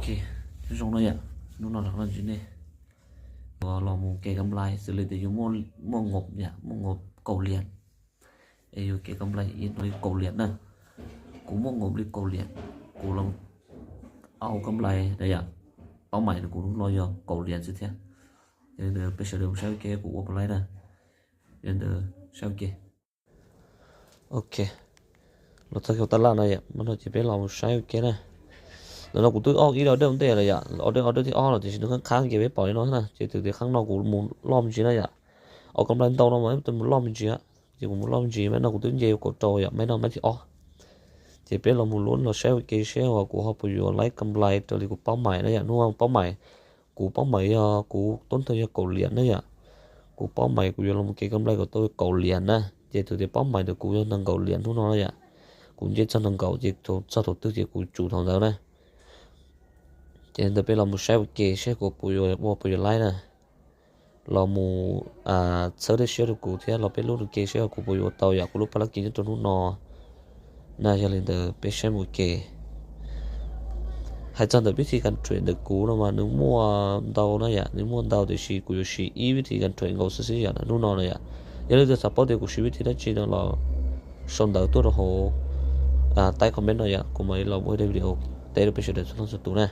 Ok, chúng nó vậy, nó nó là gì nè. Và lo một cái găm lai, xử lý để dùng mua mua ngộp nhỉ, mua ngộp cầu liền. Ê, vô cái găm lai ít nói cầu liền nè. Cú mua ngộp đi cầu liền. Cú lòng ao găm lai đây à. Tao mày nó cú nó do cầu liền chứ thế. Nên là bây giờ đừng sao kia cú ôm lai nè. Nên là sao kia. ໂອເຄ ລົດໄຖເຂົ້າຕະຫຼາດນະ ມັນເຮົາຈະໄປລອງໃຊ້ ໂອເຄນະ. ແລ້ວເນາະ ກູຕື້ອອກອີກອໍເດີໜຶ່ງແລ້ວຢະ ອໍເດີ ອໍເດີທີ່ອອກແລ້ວ ແຕ່ຊິໜຶ່ງຄ້າງໆ ເກັບໄວ້ປອຍເນາະນະ. ເຈັບຖືກແຕ່ຂ້າງນອກ ກູໝູນລ້ອມຈິງນະຢະ ເອົາກຳໄລຕໍ່ເນາະ ມັນຈະໝູນລ້ອມຈິງ ເຈັບກູໝູນລ້ອມຈິງ ແມ່ນເນາະ ກູຕື້ເຈັບກົດໂຕຢະ ແມ່ນເນາະ ມັນຊິອອກ ເຈັບເປັນລອງໝູນລ້ນ ລອງໃຊ້ ໂອເຄ ເຊວ ກູຮອບປະໂຫຍດ ໄລ່ກຳໄລ ຕົວນີ້ກູເປົ້າໝາຍນະຢະ ຮູ້ວ່າເປົ້າໝາຍ ກູເປົ້າໝາຍ ເອີ ກູຕົ້ນເທື່ອຢາກເກົາຫຼຽນນະຍະ ກູເປົ້າໝາຍ ກູຢາກລົງເກັງກຳໄລກັບໂຕເກົາຫຼຽນນະ ເຈໂຕເດເປົ້າໝາຍເດກູຢາກນັ່ງເກົາຫຼຽນທຸກນອນນະຍະ ກູເຈັດຊອກນັ່ງເກົາ ເຈັດໂຕຊອກໂຕຕຶກ ເຈກູຈູເທົ່າແລ້ວນະ ເຈເດີເປລາມູແຊວເກເຊກູປູໂຍ ບໍ່ປູໂຍໄລນະ ລາມູ ອ່າ ເຊີເດເຊວເດກູເທຍ ລາເປລູເກເຊກູປູໂຍເຕົາຢາ ກູລຸພາລະກິດໂຕນຸນອ ນະ ຢາລິນເດີ ເປເຊມູເກ ໃຫ້ຈຳໄດ້ວິທີການເທຣດເດີກູເນາະ ວ່າໜຶ່ງມົວເດົານະຢາ ໜຶ່ງມົວເດົາເດຊີ ກູຢູ່ຊີອີ ວິທີການເທຣດເຂົາຊື່ໆ ຢານະນຸນອນະຢາ ຢ່າລືມເດີ ສະປອດເດກູຊີວິທີນະຈີນະ ລາຊົມເດີຕົວໂຮ ອ່າ ໃຕ້ຄອມເມັນເນາະຢາ ກູມາລາບໍ່ໄດ້ວິດີໂອ ແຕ່ເດີເປເຊເດີສຸນສະຕູນະ.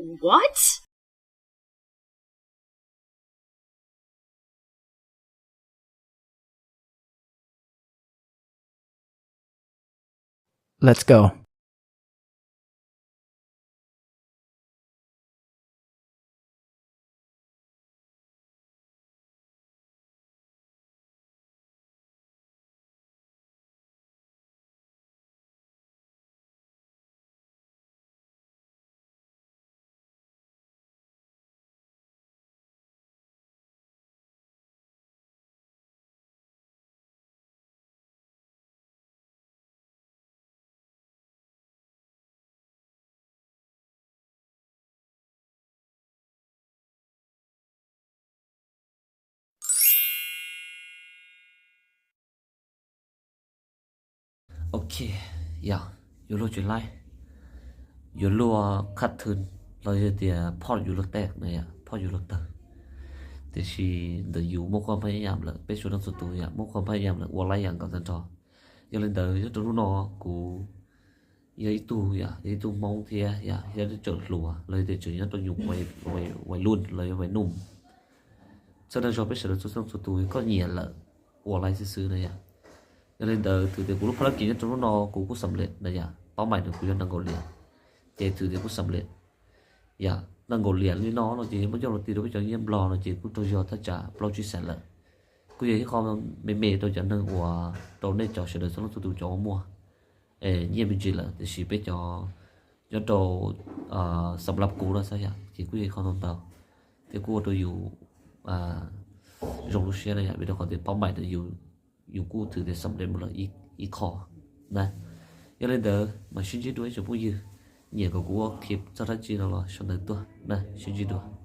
What? Let's go. ໂອເຄ ຢ່າ ຢູ່ລົດຈຸໄລ ຢູ່ລົດຂາດທຶນ ລະເຮັດໃຫ້ພອດຢູ່ລົດແຕກນະ ຍາ ພອດຢູ່ລົດເຕີ ແຕ່ຊິໄດ້ຢູ່ ໝົດຄວາມພະຍາຍາມແລ້ວ ເປັນຊົນນະສັດຕູ ຍາ ໝົດຄວາມພະຍາຍາມແລ້ວ ອວນໄລຢ່າງກຳສັນທອນ ຢ່າເລີຍເດີ ຍາຕູນອ ກູ ຍາອີຕູ ຍາ ຍາອີຕູ ມອງເທຍ ຍາ ຍາໄດ້ເຈີຫຼວ ເລີຍໄດ້ເຈີຍາໂຕຍຸກໄວ ໄວ ໄວລຸ້ນ ເລີຍໄວໜຸ່ມ ສະເໜີຈອກເປັນເສນາສູງສູງຕູ ກໍເຍຍນລະ ອວນໄລຊື່ໆນະ ຍາ ຍາເລີຍເດີ ຖືເດກູ ພາລະກິດຍາຕູນອ ກູ ກູສຳເລັດນະ ຍາ ເປົ້າໝາຍເດີ ກູຍອດນັ່ງໂກເລຍ ເຈຖືເດກູສຳເລັດ ຍາ ນັ່ງໂກເລຍລີນອ ເນາະ ເຈ ມາຢອມໂລຕີ ໂດຍເຈົ້າຢ້ຽມບລອ ເນາະ ເຈ ກູໂຕຍອດ ຖ້າຈະ ໂປຣຈິສແສນລະ ກູຢາກເຮັດຄອມເມເມໂຕຈາກໜຶ່ງ ອວ ໂຕເນຈອກເສນາສູງສູງຕູ ຈອກມົວ ເອີ ຢ້ຽມຈິລະ ແຕ່ຊິເປັນຈອ ຍອດໂຕ ເອີ ສຳລັບກູນະ ຊະ ຍາ ເຈ ກູຢາກເຂົ້ານອນເຕົາ ແຕ່ກູໂຕຢູ່ ອາ ໂຮງລູເຊຍນະ ຍາ ເປັນຄວາມທີ່ເປົ້າໝາຍ ແຕ່ຢູ່ ຢູ່ກູຖືໄດ້ສຳເລັດໝົດແລ້ວ ອີກ ອີກຂໍ້ນະ ຍາເລີຍເດີ ມາຊິນຈິດ້ວຍ ຈະຜູ້ຍື ຍຽນກໍກູຄລິບ ສະຖານຈີນລະ ສະເໜີຕົວນະ ຊິນຈິດ້ວຍ.